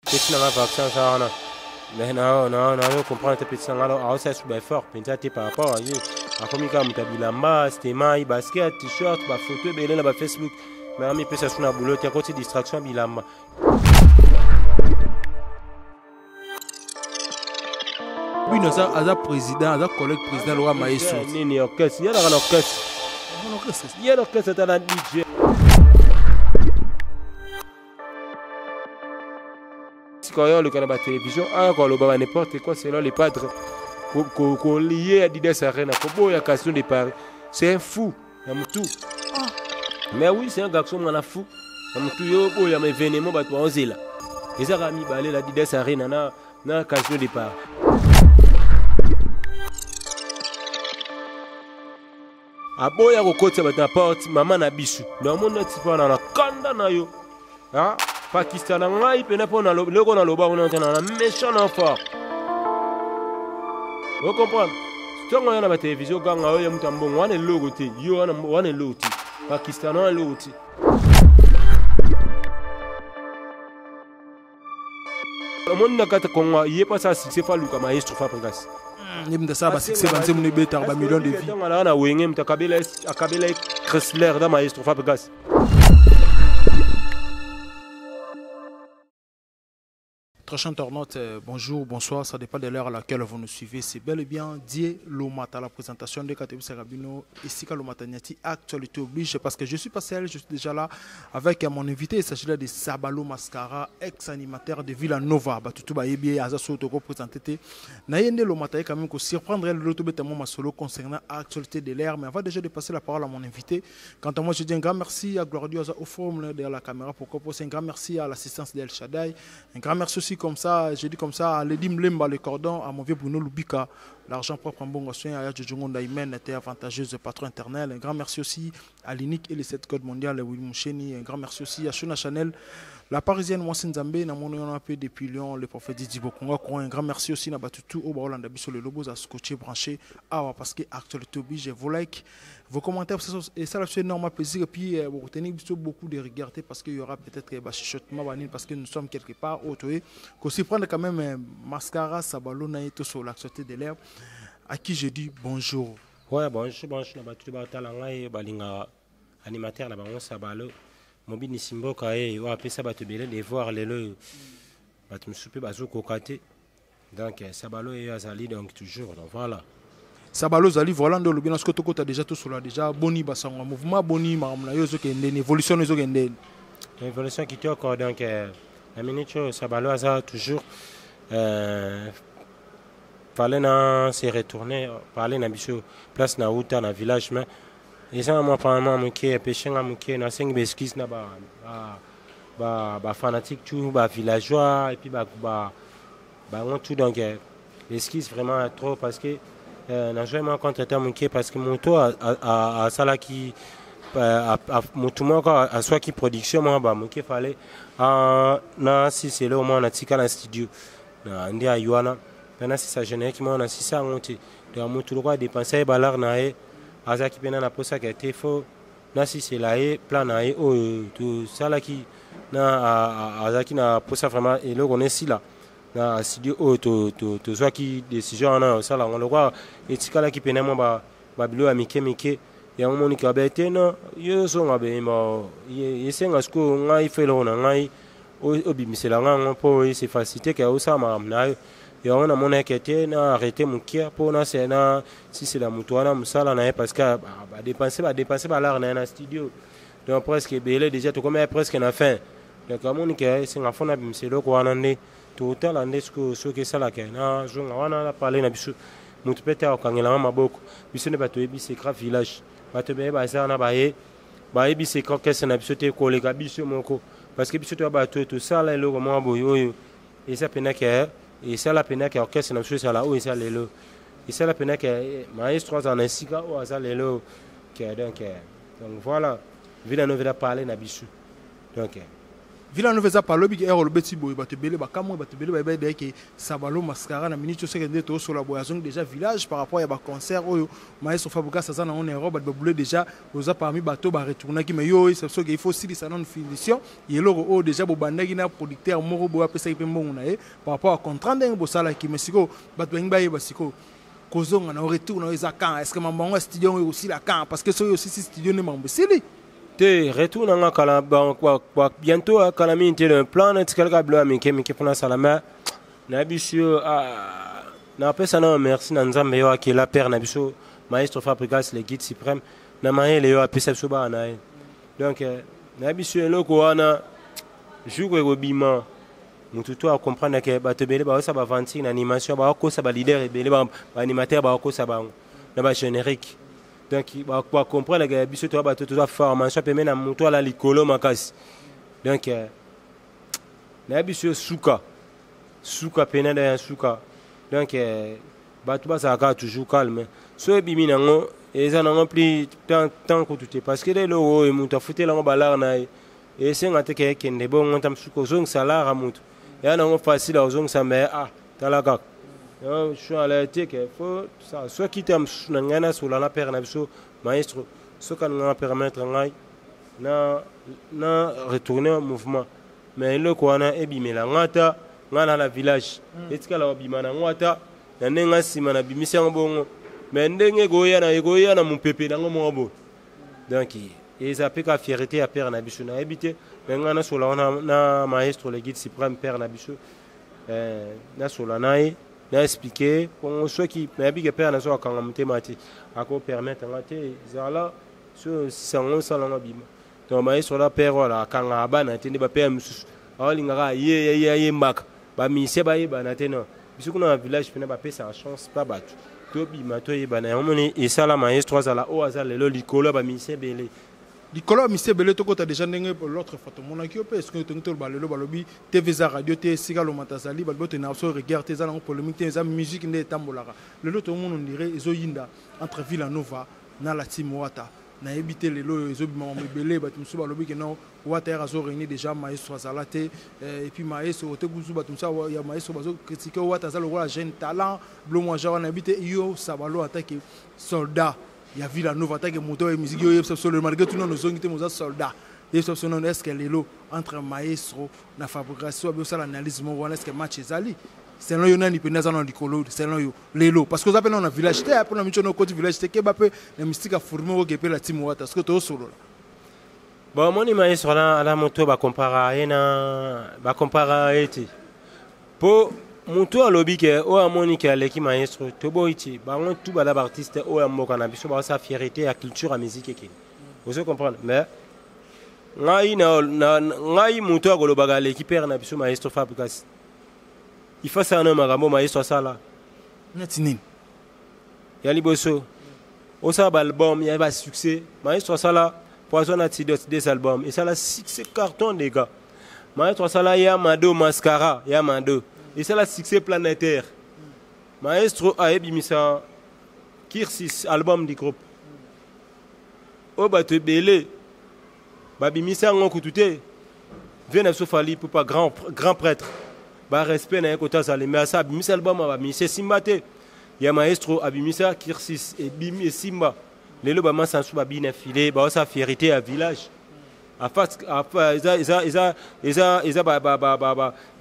Petit na nga vaccin aza wana mais nazo comprendre te. Petit na nga aosala su baeffort mpenza te par rapport a ye. Akomi kaka moto ya bilamba, stemai, basket, t-shirt, bafoto ebele na bafacebook, mais amipesa su na boulot te, akoti distraction ya bilamba. Bino aza aza président, aza collègue président loka maestro. Nini orchestre? Ye alaka na orchestre, ye na orchestre, ata na DJ. Sikoyo oluka na batelevizio aya koloba ba n'importe quoi selon les padres, kolie Adidas Arena, koboya Casino de Paris. C'est un fou na mutu. Mais oui, c'est un garçon mwana fou na mutu. Yo boya ma événement, bato baozela eza kaka mibale, la Adidas Arena na Casino de Paris. Aboya kokotisa bato na porte mama na biso. Namoni nati mpo na kanda na yo pakistan na ngai mpena mpo loko naloba kuna te na méchant na fort, ocomprendre? Ntongo oya na batelevizio, oganga oyo ya moto ya mbongo wana, eloko te. Yo wana eloko te, Pakistan wana eloko te. Omoni na kati Kongo, ye mpo asala succès, fo aluka maestro Fabregas. Ye mutu asala basuccès, banzembo no ebetaka bamillion de vues. Ntango alaka na Wenge, moto akabela ye Chrysler na maestro Fabregas. Très chers internautes, bonjour, bonsoir, ça dépend de l'heure à laquelle vous nous suivez. C'est bel et bien Dieu Lomata, la présentation de Katebou Sarabino, ici Lomata Nyati, actualité oblige, parce que je suis pas seul, je suis déjà là avec mon invité, il s'agit là de Sabalo Mascara, ex-animateur de Villa Nova. Batutu bayebi, aza soto présenté. Nayende Lomata quand même ko surprendre le loto beta mo solo concernant actualité de l'ère, mais avant déjà de passer la parole à mon invité, quant à moi je dis un grand merci à Gloria au forum derrière la caméra, pourquoi pas un grand merci à l'assistance d'El Shaddai, un grand merci aussi comme ça, je dis comme ça à Lady Mlemba le cordon, à mon vieux Bruno Lubika, l'argent propre en bon soin, à Djodjongo Ndaimen était avantageuse de patron internel, un grand merci aussi à l'Unique et les 7 codes mondial, Willy Moucheni, un grand merci aussi à Shona Chanel, la Parisienne Mwasin Nzambe, na mono yon ape depuis Lyon, le prophète Didi Bokonga, un grand merci aussi na batutu au Baolanda biso le lobos à scotcher branché awa parce que actualité oblige, vos likes, vos commentaires, et ça fait énormément plaisir, et puis vous retenez beaucoup de regretter parce qu'il y aura peut-être bah, chuchotement parce que nous sommes quelque part autre qu'aussi prendre quand même Mascara Sabalo na tout sur l'actualité de l'air, à qui je dis bonjour. Ouais, bonjour, bonjour na batutu batala ngai balinga animateur na bango Sabalo mobini simboka ye oyo apesa bato ebele devoir lelo, bato mosusu mpe bazokoka te. Donc Sabalo ye azali donc toujours, donc voilà. Sabalo ozali, voilà nde olobi na soki tokota déjà, tosola déjà. Boni basango ya mouvement? Boni makambo na yo ezokende ndeni? Évolution no ezokende ndeni? Évolution kitoko. Donc na minute oyo Sabalo aza toujours, fallait na se retourner parler na biso place na uta na village, mais eza na mwa mwa moke epeshe nga moke. Nasengi baexcuse na bafanatique tout, bavillageois et puis bango tout. Donc excuse vraiment trop parce que nazwai mwa contre-temps moke, parce que moto asalaki, motu moko aswaki production moko bamoke, fallait na sisele mwa natika na studio na nde ayi wana mpe nasisa générique moko, nasisa yango te. Donc motu lokola adepense ye balare na ye, azalaki mpena na posaka te, fo nasisela ye plan na ye oyo tosalaki na azalaki na posa vraiment eloko nesila na studio oyo. Tozwaki décision wana osala yango lokola etikalaki pene mwa babilo ya mike mike. Yango moniki abe te no yo ozonga beyemba esenga. Sikoyo ngai fo eloko na ngai obimisela ngai yango mpo ese facilité ke osala makambo na yo. Yango namonaki te na arrêté mokia mpo na sisela moto wana mosala na ye, parce que badepense balare na ye na studio, donc presque ebele déjà, tokomi presque na fin. Donc amoni ke esenga fo nabimisa eloko wana nde totala nde sikoyo soki esalaka nazonga wana na parle na biso. Moto mpe te akokangelanga maboko. Biso nde bato oyebi secret village, bato ebele baza wana baye bayebi secret orchestre na biso te koleka biso moko, parce que biso toya bato oyo tosala eloko moko boye oyo eza mpena ke esala mpena ke orchestre na biso ezala oyo eza lelo, esala mpena ke maestro azala na esika oyo aza lelo ke. Donc voilà, Villa Nova parle na biso donc. Villa Nova eza palobi ke ero lobeti boye, bato ebele bakamwe, bato ebele bayebi deya ke Sabalo Mascara na minute oseke nde tosola boye, azongi déjà village par rapport ya baconcert oyo maestro Fabregas aza nango na Europe. Bato babule déjà, oza parmi bato baretournaki, mais yo oyesa soki il faut osilisa nano finition ya eloko oyo déjà bobandaki na producteur moko boye, apesaki mpe mbongo na ye par rapport ya contrat ndenge bosalaki. Mais sikoyo bato balingi bayeba sikoyo kozonga na retour na yo eza quand? Est ce que mambo yango ya studio yango ekosila quand? Parce que soki osisi studio nde mambo esili. Te, retour na nga kala, bon, quoi, bientôt kala mingi te. Le plan natikali kaka bilo ya mike mike mpona asala, mais nayebi si yo, ah, napesa nano merci na Nzambe yo akela père na biso maestro Fabrigas, le guide suprême, na mayele yo apesa biso bana na ye. Donc nayebi si yo, eloko wana jour ekobima, motu to acomprendre ke bato ebele baosa baventure na animation, bakokosa baleader ebele, baanimateur bakokosa bango na bagénérique. Donc bacomprendre ke biso toya bato toza formation pembe na motu ala likolo makasi. Donc nayebi so suka suka pena da ya suka. Donc bato bazalaka kaka toujours calme. So ebimi nango, eza nango plus temps kutu te, parce que lelo oyo moto afutela yango balare na ye, esenga te ke ekende bongo. Nta mosusu kozongisa lara moto eya nango facile akozongisa, mais ah, tala kaka ala te ke fo soki te mosusu na ngai nasola na père na biso maestro, soki alingaka permettre ngai na retourner mouvement. Mais eloko wana ebimela nga ata ngai na village, etikala kobima nango ata na ndenge nsima nabimisi yango bongo, mais ndenge ekoya na mopepe nango moko boye. Donc eza mpe ka fierté ya père na biso. Nayebi te, mais ngai nasola wana na maestro, le guide suprême, père na biso, nasola na ye, na expliquer bongo. Soki nayebi ke père na so akanga motema te, akopermettre nga te, ezala so sango osalanga bima. Donc maestro la père wana akangaka bana te nde bapère mosusu aolingaka ye ye ayembaka, bamusicien bayebana te. Non, biso kuna na village mpena bapesaka chance pa bato tobima, toyebana. Yango moni esala maestro azala oyo aza lelo likolo ya bamusicien ebele. Likolo ya musicien ebele. Tokota déjà ndenge l'autre fois tomonaki yo mpe. Est-ce tongi toloba lelo, balobi TV eza radio te, esika Lomata azali, balobi otena biso regard te, eza nango polémique te, eza musique nde etambolaka. Lelo tomona on dirait ezoyinda entre Villa Nova na la team Wata. Nayebi te, lelo oyo ezobima mambo ebele. Bato mosusu balobi ke non, Wata yaka azoréunir déjà, maestro azala te. Et puis maestro te kuzu, bato mosusu ya maestro bazocritiquer Wata aza lokola jeune talent blomo genre. Nayebi te, yo Sabalo, atake soldat ya Villa Nova, atake moto oyo musique, yo oyebisa biso lelo, malgré tout nano ozongi te, moza soldat, yebisa biso nano: est ce que lelo entre maestro na Fabrigas oyo osala analyse moko wana, est ce que match ezali selon yo, nani mpenza aza na likolo selon yo lelo? Parce que oza mpe na village te, mpona miso na okoti village te, keba mpe na mystique afourmi okoke mpe la team Wata. Parce que tozosolola. Bon, omoni maestro ala moto bakompara ye na bakompara ye te, mpo motu alobi ke oyo amoni ke aleki maestro, toboyi te. Bango tu baza baartiste oyo ya mboka na biso, baosala fierté ya culture ya musique ekende, ozo comprendre. Mais ngai ngai motu akolobaka aleki père na biso maestro Fabrigas, il faut asala na makambo maestro asala. Neti nini? Ya liboso, osala baalbum ya basuccès. Maestro asala Poison Antidote, des albums esala succès carton des gars. Maestro asala Ya Mado Mascara, Ya Mado esala succès planétaire. Maestro ayebimisa Kirsis, album du groupe oyo bato ebele babimisa yango kutu te. Vie na biso Fally Ipupa, grand, grand prêtre, barespect na ye kota azali, mais asa abimisa album abimisa esimba te. Ya maestro abimisa Kirsis, ebimi, esimba. Lelo bamasa nsu babina file, baosala fierté ya village. Eza eza eza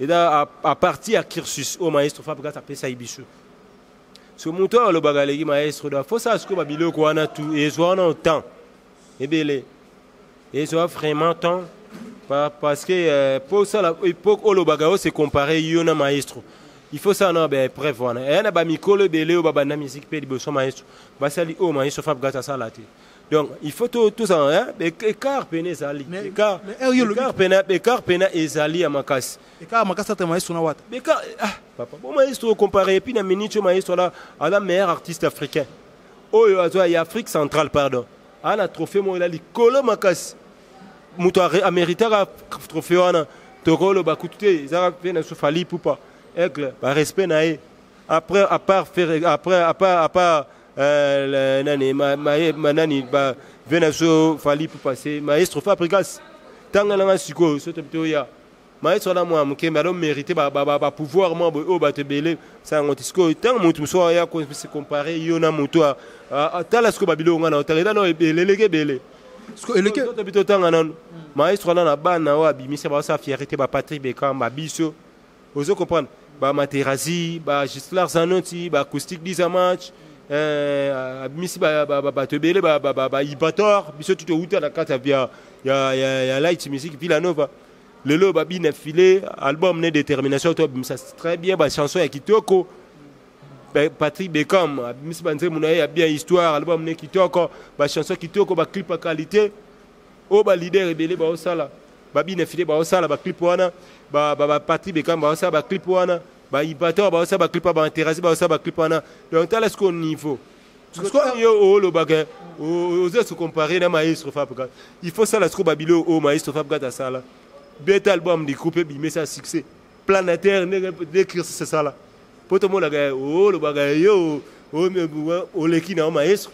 eza à partir ya cursus oyo maestro Fabrigas apesaki biso. So moto oyo alobaka aleki maestro, da fosala sikoyo babiloko wana tu, ezwa wana temps ebele, ezwa vraiment temps, parce que po osala, po olobaka oyo se compare yo na maestro, il faut sala na baépreuve wana. Eya na bamikolo ebele oyo babanda musique mpe liboso maestro, basali oyo maestro Fabrigas asala te. Donc il faut tozala écart pene ezali, écart pene, écart pene ezali ya makasi. Écart makasi ata maestro na Wata? Écart, ah papa, bon, maestro comparé et puis na minute oyo maestro la aza meilleur artiste africain oyo azwa ya Afrique centrale, pardon, aa na trophée moko ela likolo makasi. Moto améritaka trophée wana, tokoloba kutu te, ezaka mpe na so Fally Ipupa, aigle, barespect na ye. Après, à part faire, après, à part nani ma nani ba ve na so Fally Ipupa, c'est maestro Fabrigas. Ntango nanga sikoyo so tobi toya Maestro wana mwana moke, mais mérité ba pouvoir mwa boye oyo bato ebele sa yango te. Sikoyo ntango motu mosusu aya se comparer yo na motu, tala sikoyo babiloko nga na otanga, eza na ebele, eleki ebele. Tobi totanga nanu maestro wana na bana oyo abimisa, baosala fierté, baPatrick Bekam, babiso, ozo comprendre, baMaterazi, baGislar Zanoti, baAcoustique Disa Match, abimisi bato ebele, baIbator. Biso tu touta na kati ya light music Villanova. Lelo babina file album ne Détermination to abimisa très bien, bachanson ya kitoko. Patrick Beckham abimisi banzembo na ye ya bien, Histoire, album ne kitoko, bachanson kitoko, baclip ya qualité oyo baleader ebele baosala. Babina file baosala baclip wana, baPatrick Beckham baosala baclip wana, baIbator baosala baclip wana, baInterasi baosala baclip wana. Donc tala sikoyo niveau yo olobaka oza se comparer na maestro Fabregas. Il faut sala sikoyo babiloko oyo maestro Fabregas asala. Beta album du groupe ebimisa succès planétaire ndenge décrire sala, po tomonaka olobaka yo oleki na yo maestro.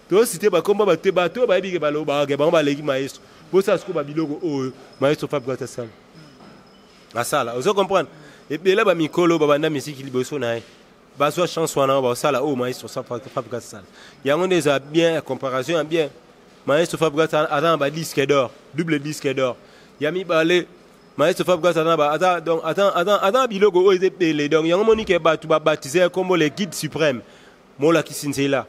Tosite bakomba bato, bato oyo bayebi ke balobaka bango baleki maestro. Bosala sikoyo babiloko oyo maestro Fabregas asala asala, ozo comprendre. Ebele bamikolo babanda misiki liboso na ye bazwa chance wana, basala oyo maestro Fabregas asala. Yango nde eza bien, comparaison ya bien. Maestro Fabregas aza na badisque d'or, double disque d'or ya mibale. Maestro Fabregas aza donc aza na biloko oyo eza ebele. Donc yango moni ke bato babaptize ye kombo le guide suprême, molakisi nzela,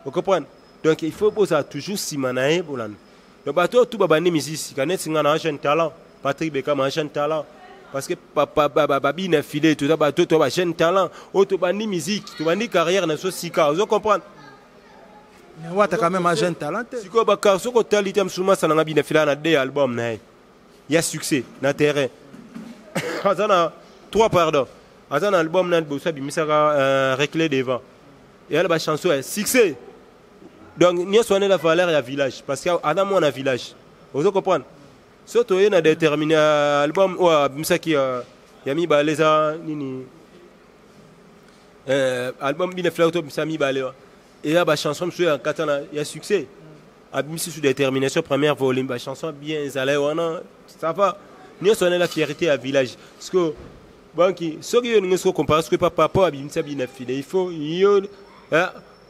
ocomprendre. Donc il faut bozala toujours nsima na ye, bolanda. Donc bato oyo tu babandi misiki sika neti nga na jeune talent, Patrick Bekam un jeune talent, parce que babina file toza bato to ba jeune talent oyo tobandi musique, tobandi carrière na so sika, ozo comprendre. Wata quand même un jeune talent. Sikoyo bakar, soki otali te, mosusu masala nga bina file na de album na ye ya succès na terrain, aza na trois, pardon, aza na album na liboso abimisaka Reculer devant, eyala bachanson ya succès. Donc nyonso wana eza valeur ya village, parce que aza mwana village, ozo comprendre. So toye na Déterminé, album oyo abimisaki ya mibale eza nini? Album bina fleur to abimisa mibale eza bachanson mosusu ya kati ya succès. Abimisi su Détermination première volume, bachanson bien ezala wana, ça va. Nyonso wana eza fierté ya village. Parce que banki soki yo olingi soki comparer soki papa po abimisa bina file, il faut yo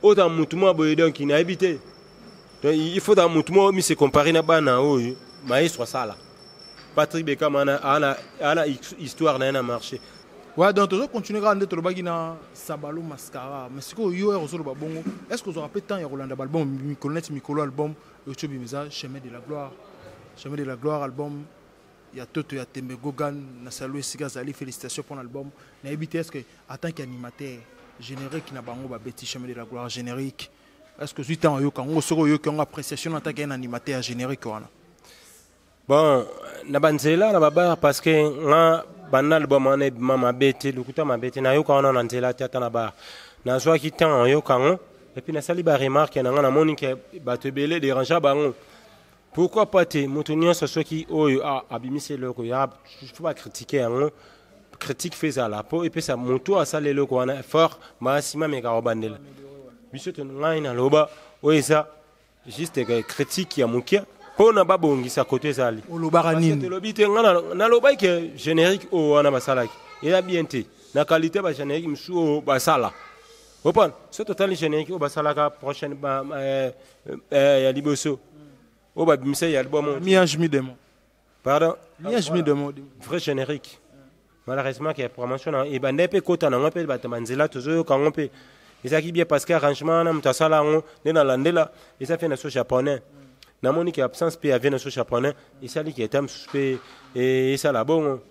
ota mutu mwa boye. Donc nayebi te, donc il faut ta mutu mwa mise comparer na bana oyo maestro asala. Patrick Bekam ana histoire na ye na marché. Ouais, donc tozo continuer kaka nde tolobaki na Sabalo Mascara. Mais sikoyo yo ere ozoloba bongo, est ce que ozwaka mpe temps ya kolanda baalbum mikolo, neti mikolo album euti obimisa, Chemin de la gloire? Chemin de la gloire, album ya Toto ya Tembe Gogan na salu esika azali, félicitation mpona album. Nayebi te, est ce que en tant qu'animateur, générique na bango babeti Chemin de la gloire, générique, est ce que ozwi temps oyoka yango? Soki oyoki yango, appréciation en tant qu'un animateur ya générique wana? Bon, na banzela na babar, parce que nga banda album wana ebima mabe te, lokuta mabe te, nayoka wana na nzela te, ata na bar nazwaki temps oyoka yango. Et puis nasali baremarque na nga, namoni ke bato ebele dérange bango. Pourquoi pas te? Moto nyonso soki oyo abimisi eloko ya faut bacritique yango, critique fe ezala mpo epesa moto asala eloko wana fort nsima ameka kobandela biso. To ngai naloba oyo eza juste critique ya moke mpona babongisa koto ezali. Olobaka nini? Tolobi te, nga nalobaki ke générique oyo wana basalaki eza bien te na qualité bagénérique mosusu oyo basala. Opana so totali générique oyo basalaka prochaine ya liboso oyo babimisa ya album. Mi-ange mi-démon. Pardon? Mi-ange mi-démon. Vrai générique, malheureusement ke promotion na ebanda mpe ekota nango mpe bato banzela tozoyoka yango mpe ezalaki bien, parce que arrangement wana moto asala yango nde nalandela eza mpe na so japonais. Namoni ke absence mpe avie na so japonais esali ke eta mosusu mpe esala bongo.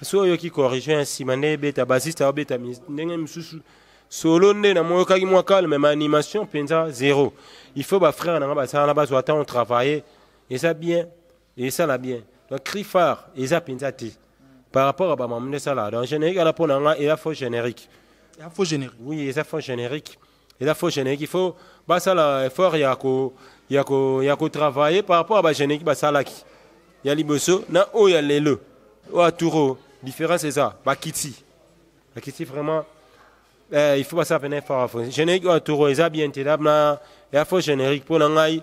So oyoki corriger nsima nde ebeta bassiste aobeta ndenge mosusu solo nde namoyokaki mwa calme, ma animation mpenza zéro. Il faut bafrère nanga basala na bazwa temps travailler, eza bien, esala bien. Donc cri phare eza mpenza te par rapport à bamamu nde esala. Donc générique wana mpo na nga eza faux générique. Eza faux générique. Oui, eza faux générique, eza faux générique. Il faut basala effort ya kotravailler par rapport à bagénérique basalaki ya liboso na oyo ya lelo oyo aturo. Différence eza bakiti, bakiti vraiment. Il faut basala pene effort. Générique oyo aturo eza bien te na ya faux générique. Mpo na ngai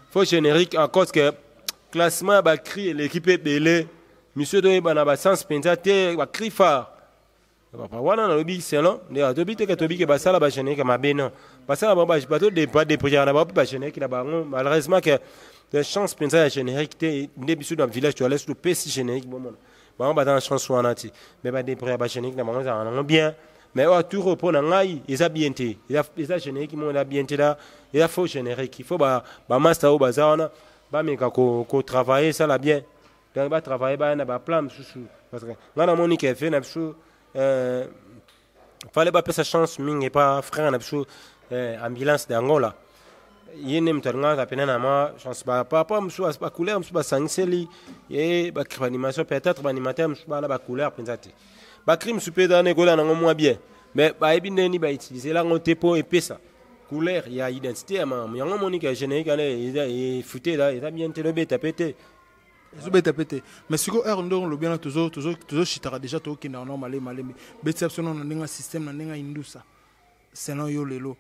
faux générique en cause que classement ya bacri eleki mpe ebele. Monsieur toyebana basens mpenza te, bacri phare. Papa wana nalobi selon nde toyebi te ke toyebi ke basala bagénérique mabe. Non, basala bango bato badébrouillaka na bango mpe bagénérique na bango. Malheureusement ke de chance mpenza ya générique te nde biso na village toalesi topesi générique, bomona bango baza na chance wana te, mais badébrouilla bagénérique na bango ezalaka nango bien. Mais oyo tour mpo na ngai eza bien te, eza générique moko eza bien te, eza faux générique. Il faut bamaster oyo baza wana bameka kotravailler, esala bien. Donc batravaille, baya na baplan mosusu, parce que ngai namoni ke ve na biso fallait bapesa chance mingi epa frère na biso Ambulance d'Angola. Ye nde moto alingaka pena na mwa chance. Papa mosusu, bacouleur mosusu basangiseli ye baanimation, peut-être baanimateur mosusu bana bacouleur mpenza te, bacri mosusu mpe eza na ekola nango mwa bien, mais bayebi ndeni bautilize yango te mpo epesa couleur ya identité ya makambo yango. Omoni ke générique wana eza efute, eza bien te, lobeta mpe te. Ezobeta pe te. Mais sikoyo heure ndenge olobi wana, tozoshitaka déjà, tokokendaka nao malemi malemi. Betisa biso nano na ndenge ya système, na ndenge ya indusa. Selon yo, lelo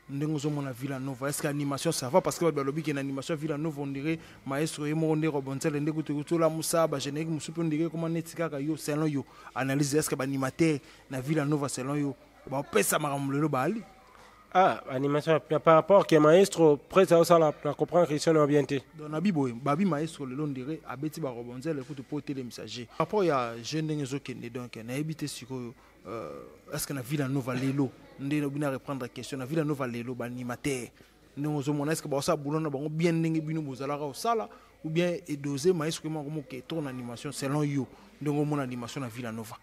ndenge ozomona Villa Nova, est ce que animation ça va? Parce que bato balobi ke na animation Villa Nova, on dirait maestro ye moko nde Robonzele nde kutu tolamusa bagénérique mosusu mpe on dirait koma neti kaka yo. Selon yo analyse, est ce que baanimateur na Villa Nova, selon yo, bapesa makambo lelo baali? Ah, animation par rapport ke maestro prese osala, na comprendre question na bien te. Donc nabi boye, babi maestro lelo on dirait abeti barobonzele kutu mpo otelemisa g par rapport ya jeu ndenge ezokende. Donc nayebi te sikoyo, est ce que na Villa Nova lelo, nde bina reprendre question, na Villa Nova lelo baanimateur ndenge ozomona, est ce que baosala boulot na bango bien ndenge bino bozalaka kosala, ou bien edose maestro moko moke tour na animation? Selon yo, ndenge omona animation na Villa Nova.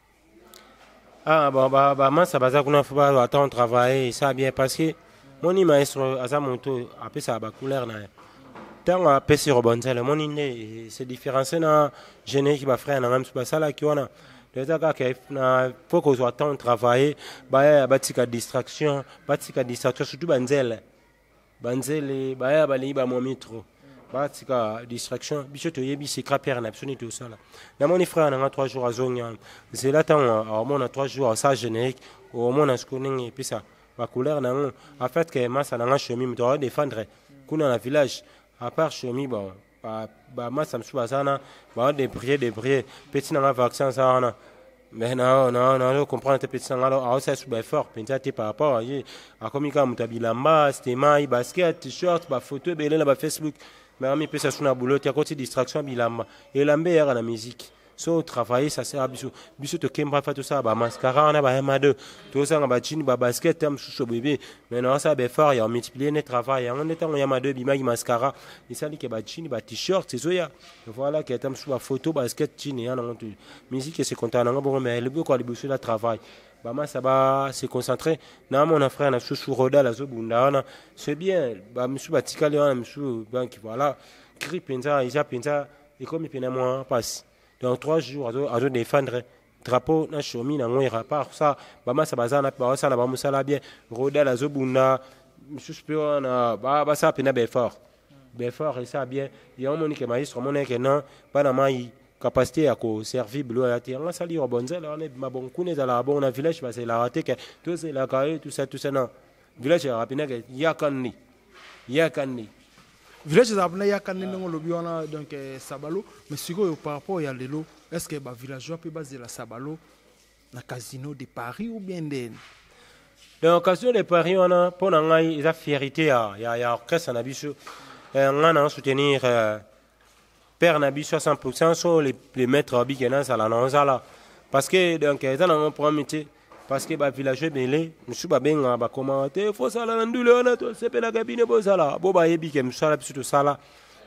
Ah bon, bamasa baza kuna, fo attendre, travailler ça bien, parce que moni maestro aza moto apesaka bacouleur na ye. Ntango apesi Robonzele, moni nde se différencie na générique bafrère na ngai mosusu basalaki wana. Eza kaka na fo kozwa temps, travailler, baya batika distraction, batika distraction, surtout banzele, banzele baya balingi bamomi trop, batika distraction. Biso toyebi secret père na biso nini tosala. Namoni frère na nga 3 jours azongi wana nzela, ntango aomona 3 jours asala générique, omona siko ndenge epesa bacouleur na yango. En fait ke masa na nga Shomi moto aodéfendre kuna na village. À part Shomi, bon, bamasa mosusu baza wana baodébrouille débrouille. Petit na nga vaccin aza wana, mais na comprendre te. Petit na nga aosala su baeffort mpenza te par rapport ye. Akomi kaka moto ya bilamba, stemai, basket, t-shirt, bafoto ebele na bafacebook, mais amipesa su na boulot te. Akoti distraction ya bilamba, elamba eyaka na musique. So travailler, ça sert. Biso biso tokemba fa tosala bamascara wana, bayamado tozanga bajini, babasket ya mosusu bebe, mais naosala baeffort ya multiplier ne travail yango nde. Ntango yamado ebimaki, mascara esali ke bajini, bat-shirt ezoya. Voilà ke ata mosusu bafoto, basket, jini ya nango, musique ese kontaka nango bongo. Mais eloboko ya liboso la travail, bamasa ba se concentrer. Na mona frère na susu Rodal azobunda wana, c'est bien. Bamisusu batikali wana misusu. Donc voilà, cri mpenza eza mpenza ekomi mpena mwa mpasi. Donc 3 jours azo défendre drapeau na Shomi nango era. Part ça, bamasa baza na baosala bamosala bien. Rodal azobunda, misusu mpe wana basala mpena baeffort, baeffort esa bien. Yango moni ke maestro amoni ke non, bana mai capacité ya koservir bilo ya te. Yango asali Robonzele wana ebima. Bon, kuna ezalaka bongo na village, bazelaka te ke tozelaka ye, tout ça, tout ça. Non, village ezalaka mpena ke yaka nde, yaka nde. Village ezalaka mpena yaka nde, ndenge olobi wana. Donc sabalo, mais sikoyo par rapport ya lelo, est ce que bavillageois mpe bazela sabalo na Casino de Paris ou bien ndeni? Donc Casino de Paris wana, mpo na ngai eza fierté ya orchestre na biso. Ngai na soutenir père na biso à 100%. So les maîtres abike nazala na ozala, parce que donc eza nango problème te, parce que bavillageois ebele mosusu babengaka, bakomaka te, fosala na ndule wana, tosepelaka bino bozala bo bayebi ke mosala biso tosala,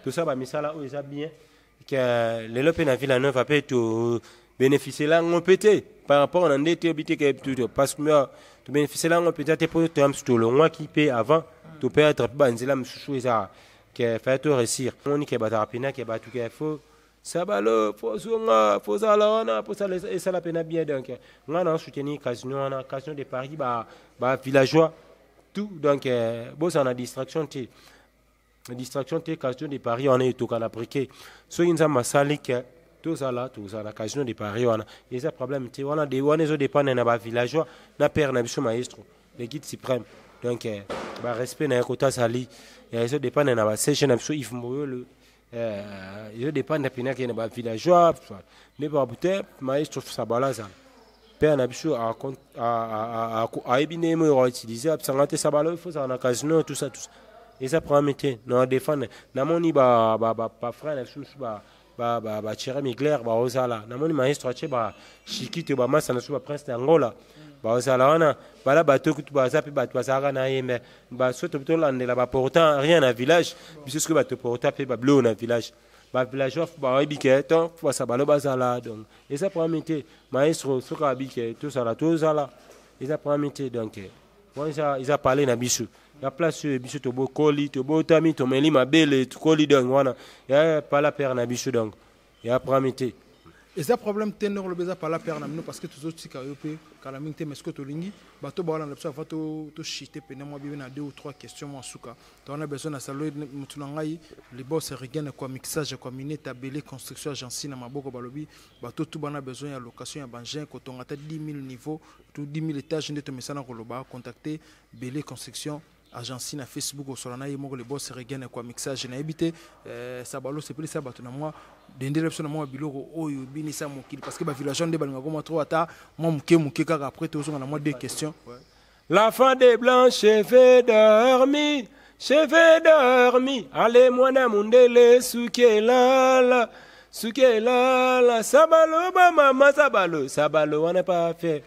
tosala bamisala oyo eza bien. Ke lelo mpe na Villa Nova mpe tobénéficie lango mpe te par rapport na nde toyebi te ke, parce que tobénéficie lango mpenza te, mpo toya mosusu tolongwaki mpe avant toperdre mpe banzela mosusu. Eza ke fallait to réussir. Moni ke bazalaka mpena ke bato ke fo sabalo, fo zonga, fo zala wana, po esala mpena bien. Donc ngai na soutenir casino wana, Casino de Paris, ba villageois tout. Donc bozala na distraction te, distraction te. Casino de Paris wana etoka na briquet. Soki Nzambe asali ke tozala, tozala na Casino de Paris wana, eza problème te. Wana de wana ezodépendre na bavillageois na père na biso maestro, le guide suprême. Donc barespect na ye kota azali, ezodépendre na baCG na biso Yves Moyolo. Ezo dépendre mpena ke na bavillageois nde babu te. Maestro Sabala azala père na biso, ayebi ndenge moko autilize abisanga te. Sabala oyo fozala na casino, tout ça, tout ça, eza problème te. Na défendre, namoni bafrère na biso mosusu, bachere migler baozala, namoni maestro atie bashikito, bamasa na biso, baprince d'Angola bazala wana, bala bato kutu baza mpe bato bazalaka na ye. Me baso tolandela baportant rien na village biso, soki bato porta mpe babiloko na village, bavillageois bayebi ke to basabalo bazala. Donc eza problème te. Maestro soki abi ke tozala, tozala, eza problème te. Donc wana eza pale na biso ya place oyo biso tobokoli, tobotami, tomeli mabele, tokoli. Donc wana ya pala père na biso, donc ya problème te. Eza problème te ndenge olobi, eza pala père na bino, parce que tozotika yo mpe kala mingi te. Mais soki tolingi bato baolanda biso, avant tochite pene mwa bibe na deux ou trois questions mwa suka, towana besoin na salo motu na ngai libos rigene kwa mixage kwa minete abele construction agence na maboko. Balobi bato tu bana besoin ya location ya baengin kotonga ata 10 000 niveau to 10 000 étage nde tomesana koloba, contacter Bele Construction Agence na Facebook, osola na ye moko le boss Regain kwa mixage. Nayebi te, Sabalo, sepelisa bato na mwa dendele biso na mwa biloko oyo ebinisa mokili, parce que bavillageois nde balingaka mwa trop, ata mwa moke moke kaka. Après tozonga na mwa deux questions, ouais. L'enfant des blancs cheveux dormi, cheveux dormi, allez mwana mundele suki elala, suki elala, Sabalo ba mama Sabalo, Sabalo wana pa fait.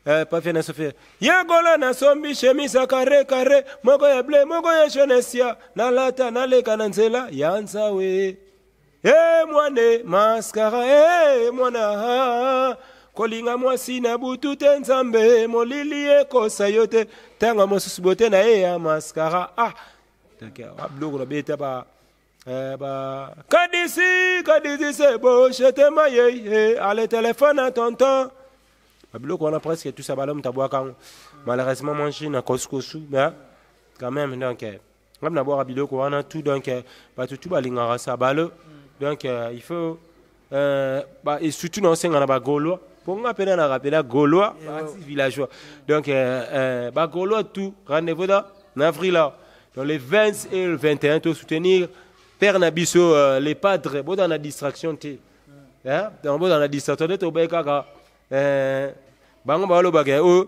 Pa fait na sofia yekola nasombi chemise ya carré carré, moko ya bleu, moko ya jeunesse, nalata naleka na nzela ya nzawe. E mwane mascara, e mwana kolinga mwasi na butu te, nzambe molili ekosa yo te, ntango mosusu bote na ye ya mascara. Ah, biloko nabeta ba ba kadisi kadisi c'est beau, je t'aime ye, allez téléphone à tonton, babiloko wana presque tout ça balamu tabwaka yango. Malheureusement moi na kosukosu, mais quand même, donc ngam nabwaka biloko wana tout. Donc bato tu balingaka Sabalo, donc il faut ba, et surtout naosenga na bagaulois, mpo nga mpena na rapela gaulois, villageois. Donc bagaulois tout, rendez-vous là na avril là, dans les 20 et le 21, to soutenir père na biso, les padres. Boza na distraction te, hein? Donc boza na distraction te, toboye kaka bango balobaka oyo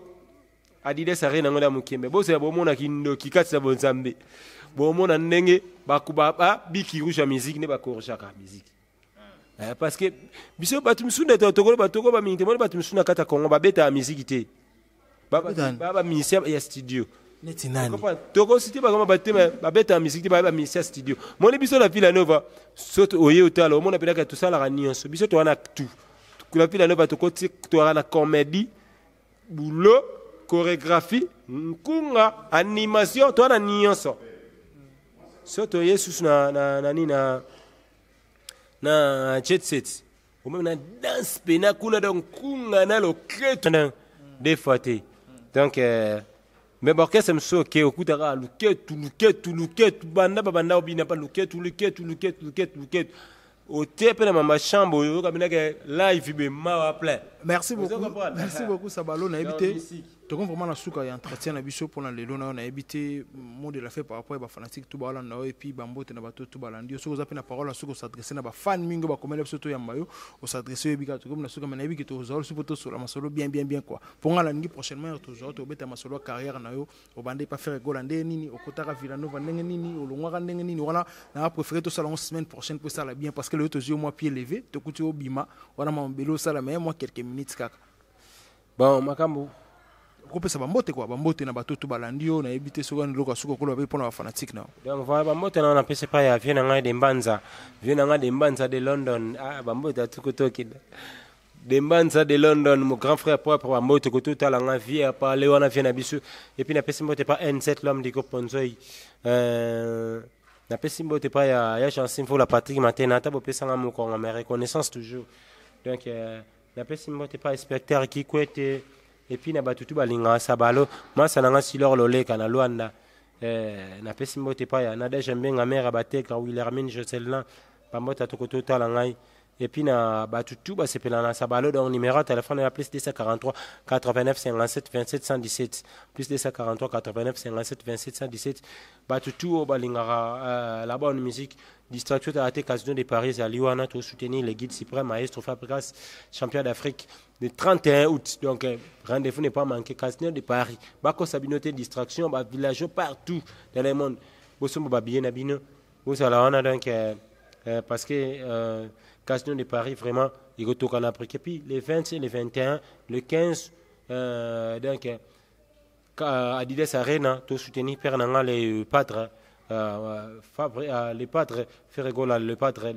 Adidas Arena nango na mokembe. Bosala bomonaki ndoki kati na bonzambe, bomona ndenge babiki rouge ya musique nde bakorjaka musique. Parce que biso bato misusu nde tokolo batoko bamingi te. Moni bato misusu na kati ya Congo babetaka musique te, bamusicien ya studio. Neti nani? Tokosite bakoma bate babetaka musique te, baya bamusicien ya studio. Moni biso na Villa Nova, so oye otala, omona mpenaka tosalaka nyonso. Biso toza na tout na Villa Nova, tokoti toyaka na comédie, boulot, chorégraphie, nkunga, animation, toza na nyonso. So toye susu na nini na jet set, omemi na danse pena kuna, donc nkunga na loketo des fois te. Donc mais baorchestre mosusu oke okutaka luketu luketu luketu, banda babanda obina pa luketu luketu luketu luketu luketu, otie mpe na mama chambre oyo oyoka binaka live bemawa plein. Merci beaucoup, merci beaucoup Sabalo. Nayebi te, tokomi vraiment na suka ya entretien na biso mpona lelo na yo. Nayebi te, mot de la fin par rapport ya bafanatique to baolanda yo, et puis bambote na bato to balandi yo. Soki oza mpe na parole ya soki os'adresse na bafan mingi oyo bakomela biso, toyamba yo, os'adresse. Oyebi kaka, tokomi na suka, me nayebi ke tozwa lisusu mpo tosola masolo bien bien bien quoi. Mpo nga nalingi prochainement tozwa, tobeta masolo ya carrière na yo, obanda epa Ferre Gola ndenge nini, okotaka Villanova ndenge nini, olongwaka ndenge nini. Wana na préféré tosala yango semaine prochaine mpo esala bien, parce que lelo tozwi yo mwa pied levé, tokuti obima wana mabele osala mais mwa quelques minutes kaka. Bon, makambo okopesa bambote kwa bambote na bato to balandi yo. Nayebi te soki wana eloko ya suka okoloba mpe mpona bafanatique na yo. Donc voilà, bambote na napesi epai ya vieux na ngai de Mbanza, vieux na ngai de Mbanza de London. Ah, bambote atuku tokida de Mbanza de London, mon grand frère propre, bambote koto otala nga vieux apale wana, vieux na biso. Et puis napesi mbote pa N7, l'homme du groupe Nzoi. Napesi mbote pa ya Jansi Mvula, Patrick Matena, ata bopesanga mokongo, mais reconnaissance toujours. Donc napesi mbote pa inspecteur Kikwete, et puis na bato tu balingaka Sabalo, masa na nga Silor Loleka na Lwanda. Napesi mbote pa ya Nadege Mbenga, mare ya Bateka, Wilhermine Jocelyn, bambote atoko totala ngai. Et puis na bato tout basepela na Sabalo. Donc numéro ya téléphone ya plus 243 89 57 27 117, plus 243 89 57 27 117. Bato tout oyo balingaka la bonne musique, distraction ezala te. Casino de Paris ezali wana, tosoutenir le guide suprême, maestro Fabregas, champion d'Afrique, le 31 août. Donc rendez-vous n'est pas manqué, Casino de Paris. Bakosa bino te, distraction. Bavillageois partout dans le monde, bosomba babillet na bino, bozala wana. Donc parce que Casino de Paris vraiment ekotoka na Afrique. Et puis le 20 et le 21, le 15, donc Adidas Arena, to soutenir père na nga le padre Fabre, le padre Ferre Gola, le padre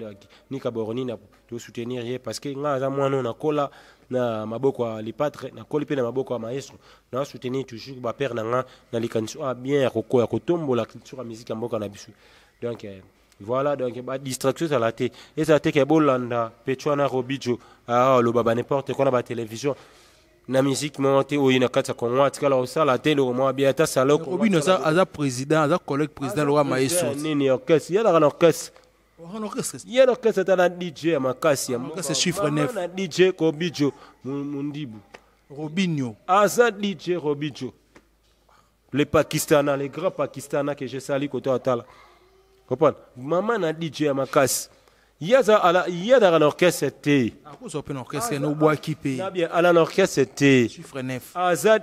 Nika Boroni, na to soutenir ye parce que nga aza mwana nakola na maboko ya le padre, nakoli mpe na maboko ya maestro. Na soutenir toujours bapère na nga na likanisi oyo bien ya kokoya kotombola culture ya musique ya mboka na biso. Donc voilà, donc badistraction ezala te, ezala te ke bolanda pecho wana Robijo aloba ba n'importe quoi na batélévision na musique moko te oyo na kati ya Kongo atikala kosala te eloko moko bien, ata saloko. Robino aza président, aza collègue président loka maestro. Nini orchestre? Ye alaka na orchestre. Wana orchestre. Ye na orchestre, ata na DJ ya makasi ya Orchestre chiffre mama neuf. Na DJ Kobijo Mundibu. Robinho. Aza DJ Robijo, le Pakistana, le grand Pakistana que je salue koto atala comprendre, mama na DJ ya makasi. Ye aza ye azalaka na orchestre te. Akozwa mpe na orchestre na obwaki mpe. Na bien ala na orchestre te. Chiffre 9. Aza,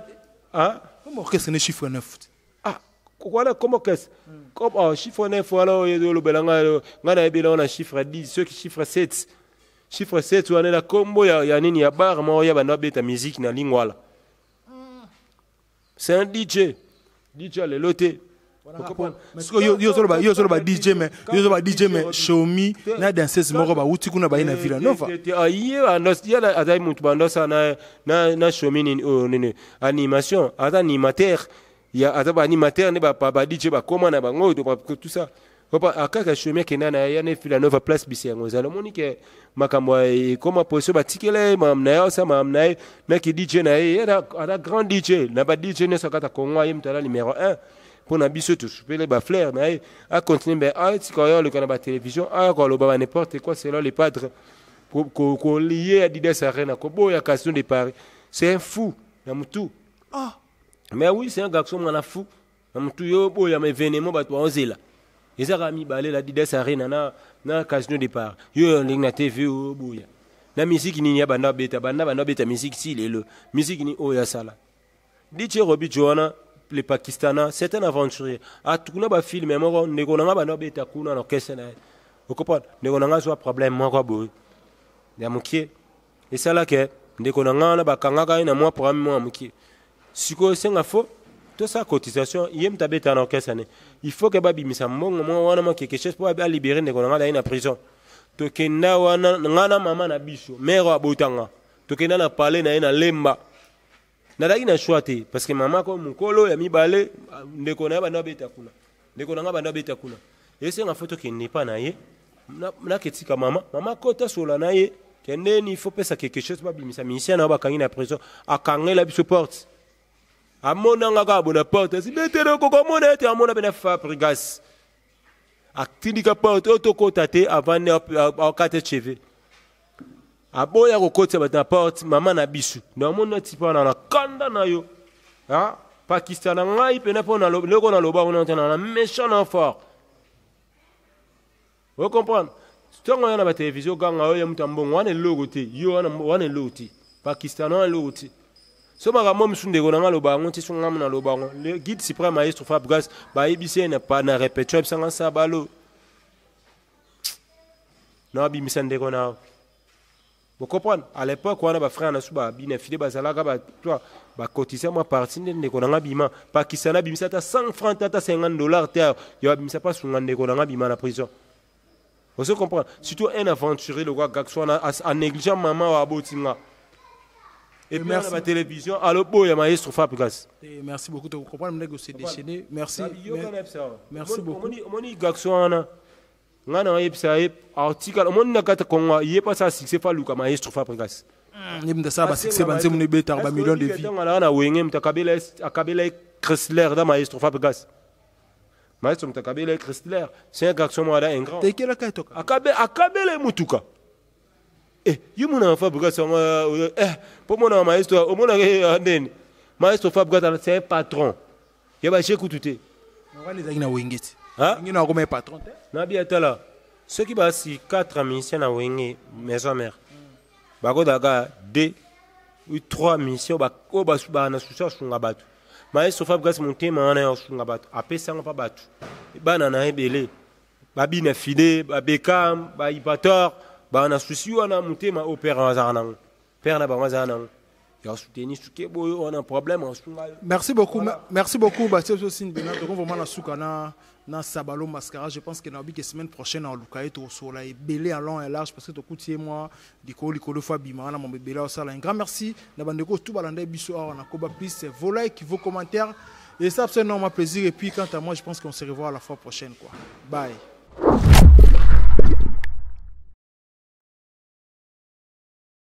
ah? Comme orchestre ne chiffre 9. Ah, wana comme orchestre, comme, oh, chiffre 9 wana oyo olobela nga, nga nayebela wana chiffre 10, soki chiffre 7, chiffre 7 wana na kombo ya nini, ya bar moko ya bando abeta musique na lingwala. C'est un DJ, DJ lelo te. Sikoyo yo ozoloba DJ, mais yo ozoloba DJ, mais Shomi na danseuse moko bawuti kuna, baye na Villa Nova. Ah, ye ye azali mutu bandosala na Shomi nini oyo nini, animation. Aza animateur ya, aza baanimateur nde ba DJ bakóma na bango tout ça. Papa akaka Shomi akenda na ye na Villa Nova, place bisengo ezala. Omoni ke makambo ekóma position, batikela ye makambo na ye, osala makambo na ye naki DJ na ye. Ye aza grand DJ na ba DJ nyonso akata Kongo, ye moto aza numéro 1 mpo na biso. Tosupele bafleur na ye, acontinue mbe atika oyo aleka na batélévision, aya koloba ba n'importe quoi. Selon le padre, kolie Adidas Arena, koboya Casino de Paris, c'est un fou na mutu. Ah. Mais oui, c'est un garçon mwana fou na mutu. Yo boya ma événement bato baozela eza kaka mibale, la Adidas Arena na Casino de Paris. Yo ndenge na TV oyo boya na musique nini ya banda beta, banda beta musique si lelo, musique nini oyo asala? DJ Robi Joana le Pakistana, c'est un aventurier. Atukuna bafilme moko, ndeko na nga banda beta kuna na orchestre na ye. Okocomprendre, ndeko na nga azwa problème moko boye ya mokie, esalaka ndeko na nga wana bakangaka ye na mwa programme moko ya mokie. Sikoyo esenga fo tosala cotisation. Ye moto abeta na orchestre ne, il faut ke babimisa mbongo moko wana mwa quelque chose mpo alibérer ndeko na nga aye na prison. Tokenda wana, nga na mama na biso, mare oyo abotanga, tokenda na palais na ye na Lemba. Nazalaki na choix te parce que mama ko mokolo ya mibale, ndeko na ye banda abeta kuna, ndeko na nga banda abeta kuna. Esenga fo tokende epa na ye, naketika mama kota sola na ye kendeni, il faut pesa quelque chose, babimisa musicien na yo bakangi na prison. Akangela biso porte, amonanga kaka bona porte, asi betele kokomona ete amona mpe na Fabregas atindika porte oyo tokota te. Avandi akata cheve, aboya kokotisa bato na porte. Mama na biso namoni ati mpo na kanda na yo. Ah, Pakistan na ngai mpena mpo loko naloba kuna te na méchant na fort. Ocomprendre, ntongo oyo na batélévision oganga oyo ya moto ya mbongo wana eloko te, yo wana eloko te, Pakistan wana eloko te. So makambo mosusu ndeko na nga aloba yango te, so ngamu naloba yango. Le guide suprême maestro Fabregas bayebisi ye na répétition, ayebisanga sabalo na abimisa ndeko na yo. Bocomprendre, à l'époque wana bafrère na so babina file bazalaka batoi bakotisa mwa parti nde ndeko na nga bima. Pakistan abimisa ata 100 franc te, ata 50 $ te yo abimisa mpa sunga ndeko na nga bima na prison. Ozo comprendre, surtout un aventurier lokwa garçon wana anégligent mama oyo aboti nga et puis Merci. na batélévision aloboya maestro Fabregas. Eh, merci beaucoup de comprendre ndenge ose déchaîné. Merci. Merci beaucoup. Omoni garçon wana, nga na oyebisa ye article omoni na kati ya Kongo, ye mpasa succès fa luka maestro Fabregas. Ye mutu asala basuccès, banzembo no ebetaka bamillion de vues. Ntango alaka na Wenge, moto akabela ye Chrysler da maestro Fabregas. Maestro moto akabela ye Chrysler. C'est un garçon moko ada un grand. Tekelaka etoka. Akabela ye mutuka. Eh, yo monaka Fabregas yango eh, mpo monaka maestro, omonaka eh, ndeni maestro Fabregas, c'est un patron ya baje kutu te. Wana ezalaki na Wenge ti Wenge na akoma patron te. Nabi atala soki basi 4 musiciens na Wenge Maison Mère, bakozalaka 2 ou 3 musiciens oyo baa na susi asunga bato. Maestro Fabregas, motema wana ya asunga bato, apesa yango mpa bato, bana na ebele babina file, babekam, baipator, baa na susi wana. Motema oyo père azalaka nango, père na bango azala nango ya soutenir soki boyo wana problème, asunga yo. Merci beaucoup, voilà. Merci beaucoup, Bastien Sosine Bena. Donc vraiment na suka na Sabalo Mascara, je pense que na que semaine prochaine en Lukaye to sola ebele en long et large, parce que to kuti moi likolo likolo fois bima na mon bébé là ça. Un grand merci na bandeko tout balanda biso awa na Koba Plus, vos likes, vos commentaires et ça, c'est énormément plaisir. Et puis quant à moi, je pense qu'on se revoit la fois prochaine, quoi. Bye.